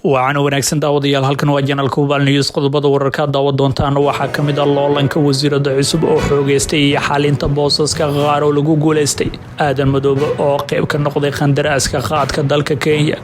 Wacan wanaagsan daawadayaal, halkan waa janalka Hubaal News. Qodobada wararka daawa doontaana waxaa kamid ah loolanka wasiirada cusub oo xoogeystay iyo xalinta boosaska qaar oo lagu guuleystay, Aadan Madoobe oo qeyb ka noqday qandaraaska qaadka dalka Kenya,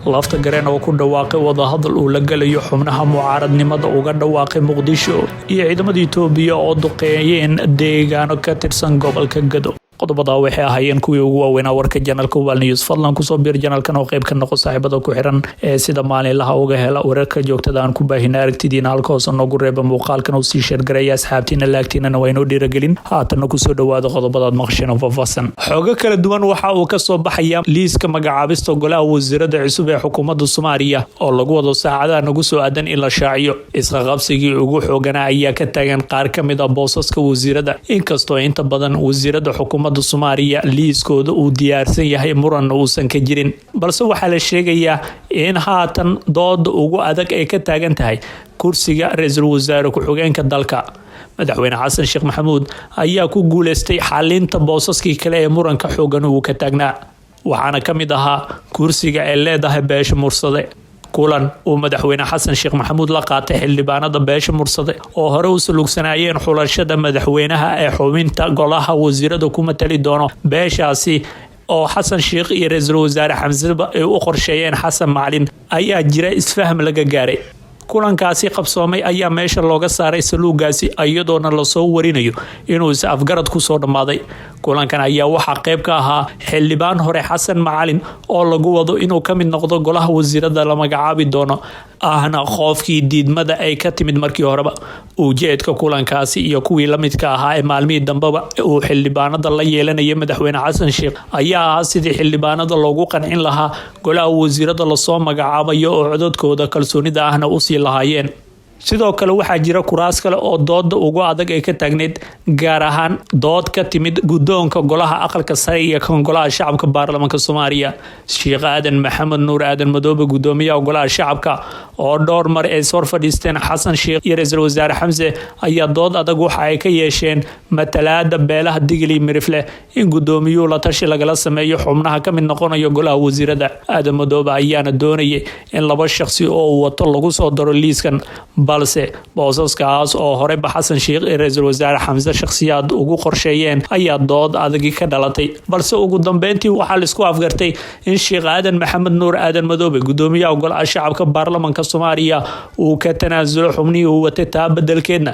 Lafta Gareen oo ku dhawaaqay wadahadal uu la galayo xubnaha mucaaradnimada uga dhawaaqay Muqdisho, iyo ciidamada Itoobiya oo duqeeyeen deegaano ka tirsan gobolka Gado. Qodobada waxay ahaayeen kuwii ugu waaweynaa warka janalka Hubaal News. Fadlan kusoo biir janalkan oo qeyb ka noqo saaxiibada ku xiran ee sida maalinlaha uga hela wararka joogtada aan ku baahina. Aragtidiina halka hoose noogu reeba, muuqaalkan oo sii share gareeya asxaabtiina, laagtiinana waa inoo dhiiragelin. Haatanna kusoo dhawaada qodobadaad maqasheen oo faahfaahsan. Xogo kala duwan waxa uu kasoo baxaya liiska magacaabista golaha wasiirada cusub ee xukuumadda Soomaaliya oo lagu wado saacadaha nagu soo aadan in la shaaciyo. Isqaqabsigii ugu xooganaa ayaa ka taagan qaar ka mid ah boosaska wasiirada, inkastoo inta badan wasiirada xukuumadda Soomaaliya liiskooda uu diyaarsan yahay, muranna uusan ka jirin, balse waxaa la sheegayaa in haatan dooda ugu adag ay ka taagan tahay kursiga ra-iisul wasaare ku-xigeenka dalka. Madaxweyne Xasan Sheekh Maxamuud ayaa ku guuleystay xalinta boosaskii kale ee muranka xoogan uu ka taagnaa, waxaana ka mid ahaa kursiga ay leedahay beesha Mursade. Kulan uu madaxweyne Xasan Sheekh Maxamuud la qaatay xildhibaanada beesha Mursade oo hore u saluugsanaayeen xulashada madaxweynaha ee xubinta golaha wasiirada ku matali doono beeshaasi, oo Xasan Sheekh iyo ra-iisul wasaare Xamseba ay u qorsheeyeen Xasan Macalin, ayaa jira isfaham laga gaaray. Kulankaasi qabsoomay ayaa meesha looga saaray saluugaasi, iyadoona lasoo warinayo inuu is afgarad kusoo dhammaaday. Kulankan ayaa waxaa qeyb ka ahaa xildhibaan hore Xasan Macalin oo lagu wado inuu ka mid noqdo golaha wasiirada la magacaabi doono, ahna qoofkii diidmada ay ka timid markii horeba. Ujeedka kulankaasi iyo kuwii la midka ahaa ee maalmihii dambeba uu xildhibaanada la yeelanaya madaxweyne Xasan Sheekh ayaa ahaa sidii xildhibaanada loogu qancin lahaa golaha wasiirada lasoo magacaabayo oo cododkooda kalsoonida ahna usii lahaayeen. Sidoo kale waxaa jira kuraas kale oo dooda ugu adag ay ka taagneyd, gaar ahaan dood ka timid guddoonka golaha aqalka sare iyo kan golaha shacabka baarlamaanka Soomaaliya. Sheekh Aadan Maxamed Nuur, Aadan Madoobe, gudoomiyaha golaha shacabka, oo dhowr mar ay soo fadhiisteen Xasan Sheekh iyo ra-iisul wasaare Xamse, ayaa dood adag waxa ay ka yeesheen matalaada beelaha Digli Mirifle, in gudoomiyuhu la tashi lagala sameeyo xubnaha ka mid noqonayo golaha wasiirada. Aadan Madoobe ayaana doonayay in laba shaqsi oo uu wato lagu soo daro liiskan, balse boosaskaas oo horeba Xasan Sheekh iyo ra-iisul wasaare Xamse shakhsiyaad ugu qorsheeyeen ayaa dood adagi ka dhalatay. Balse ugu dambeyntii waxaa laisku afgartay in Sheekh Aadan Maxamed Nuur, Aadan Madoobe, gudoomiyaha golaha shacabka baarlamanka Soomaaliya, uu ka tanaasulo xubnihii uu watay, taa bedelkeedna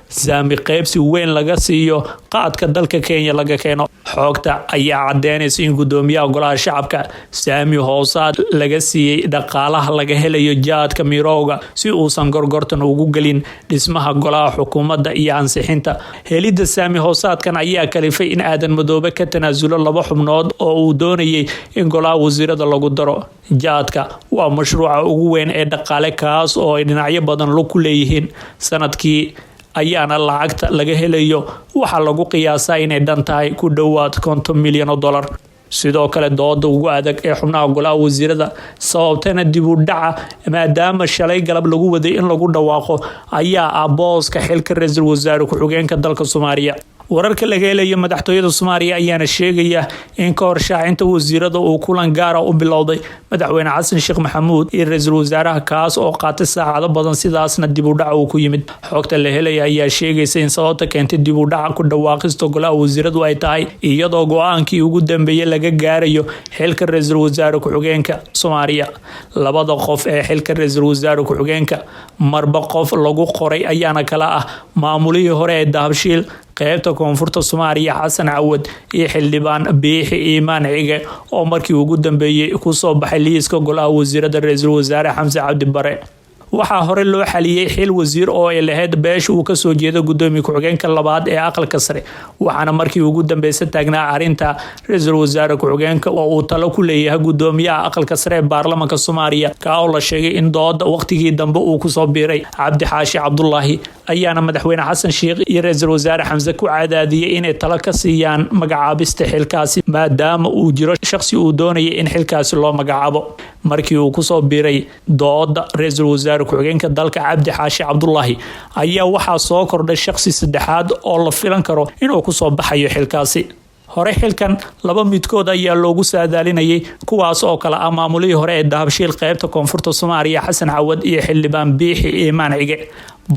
saami qeybsi weyn laga siiyo qaadka dalka Kenya laga keeno. Xoogta ayaa cadeynaysa in gudoomiyaha golaha shacabka saami hoosaad laga siiyey dhaqaalaha laga helayo jaadka mirooga, si uusan gorgortan ugu gelin dhismaha golaha xukuumadda iyo ansixinta. Helidda saami hoosaadkan ayaa kalifay in Aadan Madoobe ka tanaasulo laba xubnood oo uu doonayay in golaha wasiirada lagu daro. Jaadka waa mashruuca ugu weyn ee dhaqaale, kaas oo ay dhinacyo badan lug ku leeyihiin. Sanadkii ayaana lacagta laga helayo waxaa lagu qiyaasaa inay dhan tahay ku dhowaad 50 milyan oo dollar. Sidoo kale dooda ugu adag ee xubnaha golaha wasiirada sababtana dib u dhaca, maadaama shalay galab lagu waday in lagu dhawaaqo, ayaa ah booska xilka ra-iisul wasaare ku-xigeenka dalka Soomaaliya. Wararka laga helayo madaxtooyada Soomaaliya ayaana sheegaya in ka hor shaacinta wasiirada uu kulan gaara u bilowday madaxweyne Xasan Sheekh Maxamuud iyo ra-iisul wasaaraha, kaas oo qaatay saacado badan, sidaasna dib u dhac uu ku yimid. Xogta la helaya ayaa sheegaysa in sababta keentay dib u dhaca ku dhawaaqista golaha wasiiradu ay tahay iyadoo go-aankii ugu dambeeyay laga gaarayo xilka ra-iisul wasaare ku-xigeenka Soomaaliya. Labada qof ee xilka ra-iisul wasaare ku-xigeenka marba qof lagu qoray ayaana kala ah maamulihii hore ee Dahabshiil qeybta koonfurta Soomaaliya, Xasan Cawad, iyo xildhibaan Biixi Iimaan Cige oo markii ugu dambeeyey kusoo baxay liiska golaha wasiirada ra-iisul wasaare Xamse Cabdi Bare. Waxaa hore loo xaliyey xil wasiir oo ay lahayd beesha uu kasoo jeedo gudoomiye ku-xigeenka labaad ee aqalka sare, waxaana markii ugu dambeysa taagnaa arrinta ra-iisul wasaare ku-xigeenka oo uu talo ku leeyahay gudoomiyaha aqalka sare ee baarlamanka Soomaaliya, kaa oo la sheegay in dooda waqtigii dambe uu kusoo biiray. Cabdi Xaashi Cabdulaahi ayaana madaxweyne Xasan Sheekh iyo ra-iisul wasaare Xamse ku cadaadiyey inay talo ka siiyaan magacaabista xilkaasi, maadaama uu jiro shaqsi uu doonayay in xilkaasi loo magacaabo. Markii uu kusoo biiray dooda ra-iisul wasaare ku-xigeenka dalka Cabdi Xaashi Cabdulaahi, ayaa waxaa soo kordhay shaqsi saddexaad oo la filan karo inuu kusoo baxayo xilkaasi. Hore xilkan laba midkood ayaa loogu saadaalinayay, kuwaas oo kale ah maamulihii hore ee Dahabshiil qeybta koonfurta Soomaaliya Xasan Cawad iyo xildhibaan Biixi Iimaan Cige,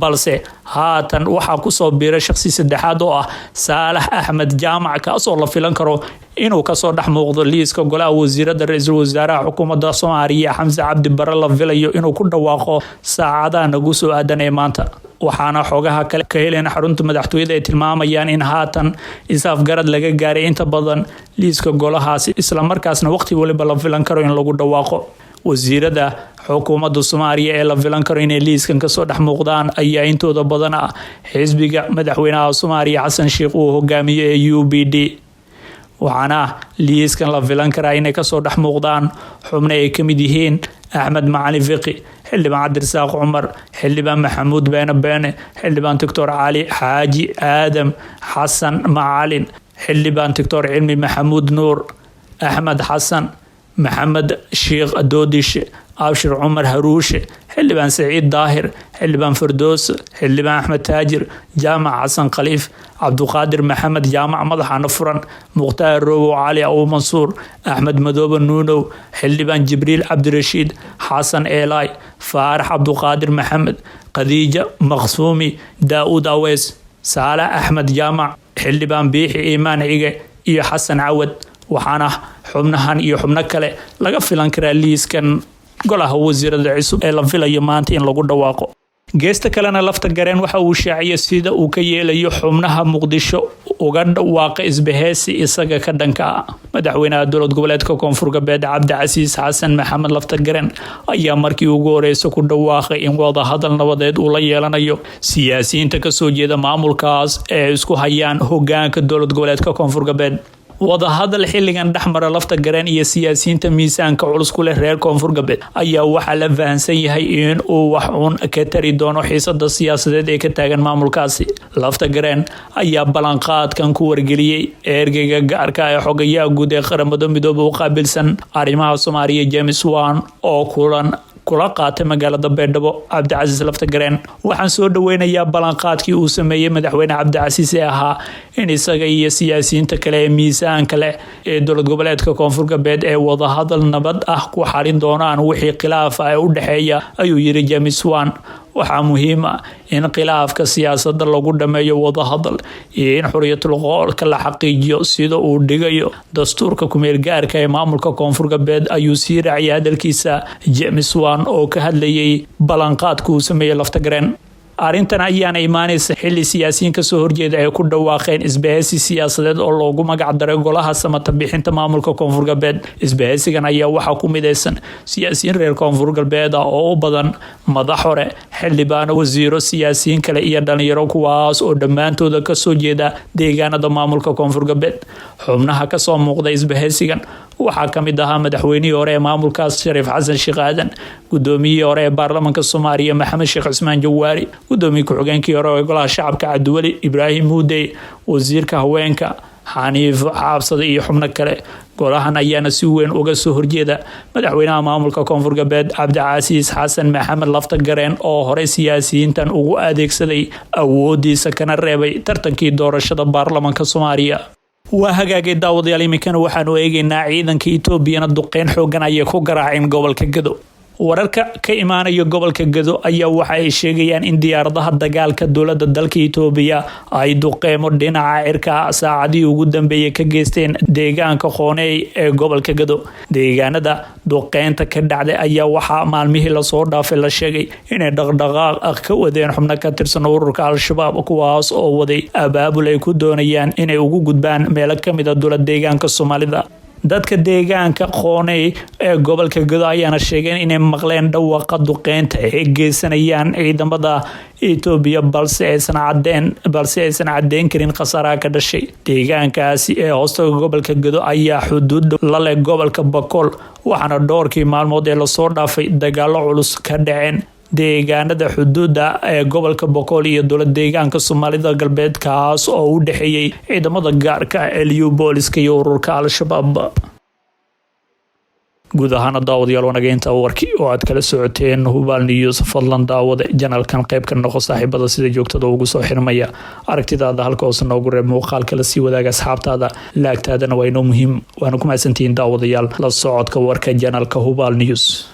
balse haatan waxaa kusoo biiray shaqsi saddexaad oo ah Saalax Axmed Jaamac, kaasoo la filan karo inuu kasoo dhex muuqdo liiska golaha wasiirada ra-iisul wasaaraha xukuumadda Soomaaliya Xamse Cabdi Bare la filayo inuu ku dhawaaqo saacadaha nagu soo aadan ee maanta. Waxaana xogaha kale ka heleen xarunta madaxtooyada ay tilmaamayaan in haatan is-afgarad laga gaaray inta badan liiska golahaasi, islamarkaasna waqti waliba la filan karo in lagu dhawaaqo. Wasiirada xukuumadda Soomaaliya ee la filan karo inay liiskan kasoo dhex muuqdaan ayaa intooda badan ah xisbiga madaxweynaha Soomaaliya Xasan Sheikh uu hogaamiyo ee UPD. Waxaana liiskan la filan karaa inay kasoo dhex muuqdaan xubno ay kamid yihiin Axmed Macalin Fiqi, xildhibaan Cabdirasaaq Cumar, xildhibaan Maxamuud Beene Beene, xildhibaan Doctor Cali Xaaji Aadam Xasan Macalin, xildhibaan Doctor Cilmi Maxamuud Nuur, Axmed Xasan Maxamed Sheekh Doodishe, Abshir Cumar Haruushe, xildhibaan Saciid Daahir, xildhibaan Fardoos, xildhibaan Axmed Taajir, Jaamac Xasan Khaliif, Cabduqaadir Maxamed Jaamac madaxaana furan, Mukhtaar Robow Cali Abu Mansuur, Axmed Madoobe Nuunow, xildhibaan Jibriil Cabdirashiid Xasan Eelaay, Faarax Cabduqaadir Maxamed, Khadiija Maqsuumi, Daa-uud Aweys, Saalax Axmed Jaamac, xildhibaan Biixi Iimaan Cige iyo Xasan Cawad. Waxaana xubnahan iyo xubno kale laga filan karaa liiskan golaha wasiirada cusub ee la filayo maanta in lagu dhawaaqo. Geesta kalena, Lafta Gareen waxa uu shaaciyay sida uu ka yeelayo xubnaha Muqdisho uga dhawaaqa isbaheysi isaga ka dhanka ah. Madaxweynaha dowlad goboleedka Koonfur Galbeed Cabdicasiis Xasan Maxamed Lafta Gareen ayaa markii ugu horeysa ku dhawaaqay in wadahadal nabadeed uu la yeelanayo siyaasiyiinta kasoo jeeda maamulkaas ee isku hayaan hogaanka dowlad goboleedka Koonfur Galbeed. Wadahadal xilligan dhexmara Lafta Gareen iyo siyaasiyiinta miisaanka culus ku leh reer Koonfur Galbeed ayaa waxaa la fahansan yahay in uu wax uun ka tari doono xiisada siyaasadeed ee ka taagan maamulkaasi. Lafta Gareen ayaa ballanqaadkan ku wargeliyey ergeyga gaarka ee xogayaha guud ee Qaramada Midoobe u qaabilsan arrimaha Soomaaliya James Swan oo kulan kula qaatay magaalada Baydhabo. Cabdicasiis Lafta Gareen: "Waxaan soo dhaweynayaa ballanqaadkii uu sameeyey madaxweyne Cabdicasiis ee ahaa in isaga iyo siyaasiyiinta kale ee miisaanka leh ee dowlad goboleedka Koonfur Galbeed ee wadahadal nabad ah ku xalin doonaan wixii khilaaf ah ee u dhexeeya," ayuu yiri James Swan. "Waxaa muhiim ah in khilaafka siyaasadda lagu dhameeyo wadahadal iyo in xuriyatul qoolka la xaqiijiyo sida uu dhigayo dastuurka kumeel gaarka ee maamulka Koonfur Galbeed," ayuu sii raaciyay hadalkiisa James Swan oo ka hadlayay ballanqaadka uu sameeyey Laftagareen. Arrintan ayaana imaaneysa xilli siyaasiyiin kasoo horjeeda ay ku dhawaaqeen isbaheysi siyaasadeed oo loogu magac daray Golaha Samata Bixinta Maamulka Koonfur Galbeed. Isbaheysigan ayaa waxaa ku mideysan siyaasiyiin reer Koonfur Galbeed ah oo u badan madax hore, xildhibaano, wasiiro, siyaasiyiin kale iyo dhalinyaro, kuwaas oo dhammaantooda kasoo jeeda deegaanada maamulka Koonfur Galbeed. Xubnaha kasoo muuqda isbaheysigan waxaa kamid ahaa madaxweynihii hore ee maamulkaas Shariif Xasan Sheekh Aadan, gudoomiyihii hore ee baarlamaanka Soomaaliya Maxamed Sheekh Cismaan Jawaari, gudoomiye ku-xigeenkii hore ee golaha shacabka Cabdiweli Ibraahim Muudey, wasiirka haweenka Xaniif Xaabsade iyo xubno kale. Golahan ayaana si weyn uga soo horjeeda madaxweynaha maamulka Koonfur Galbeed Cabdicasiis Xasan Maxamed Lafta Gareen oo horey siyaasiyiintan ugu adeegsaday awoodiisa kana reebay tartankii doorashada baarlamaanka Soomaaliya. Waa hagaagay, daawadayaal, iminkana waxaanu eegeynaa ciidanka Etoobiyana duqeyn xoogan ayay ku garaaceen gobolka Gado. Wararka ka imaanaya gobolka Gado ayaa waxa ay sheegayaan in diyaaradaha dagaalka dowladda dalka Itoobiya ay duqeymo dhinaca cirka saacadihii ugu dambeeyay ka geysteen deegaanka Qooney ee gobolka Gado. Deegaanada duqeynta ka dhacday ayaa waxaa maalmihii lasoo dhaafay la sheegay inay dhaqdhaqaaq ka wadeen xubno ka tirsan ururka Al-Shabaab, kuwaas oo waday abaabul ay ku doonayaan inay ugu gudbaan meelo kamid a dowlad deegaanka Soomaalida. Dadka deegaanka Qooney ee gobolka Gado ayaana sheegeen inay maqleen dhawaqa duqeynta ay geysanayaan ciidamada Etoobiya, balse aysan cadeyn karin khasaaraha ka dhashay. Deegaankaasi ee hoostaga gobolka Gado ayaa xuduud la leh gobolka Bakool, waxaana dhowrkii maalmood ee lasoo dhaafay dagaalo culus ka dhaceen deegaanada xuduuda ee gobolka Bokool iyo dowlad deegaanka Soomaalida Galbeed, kaas oo u dhexeeyay ciidamada gaarka ee Liyu Booliska iyo ururka Al-Shabaab. Guud ahaana, daawadayaal, wanageynta warki oo aad kala socoteen Hubaal News. Fadlan daawade, channelkan qayb ka noqo saaxiibada sida joogtada ugu soo xirmaya. Aragtidaada halka hoose noogu reeb, muuqaalka la sii wadaaga asxaabtaada, like-taadana waa inoo muhiim. Waana ku mahadsantihiin, daawadayaal, la socodka warka channelka Hubaal News.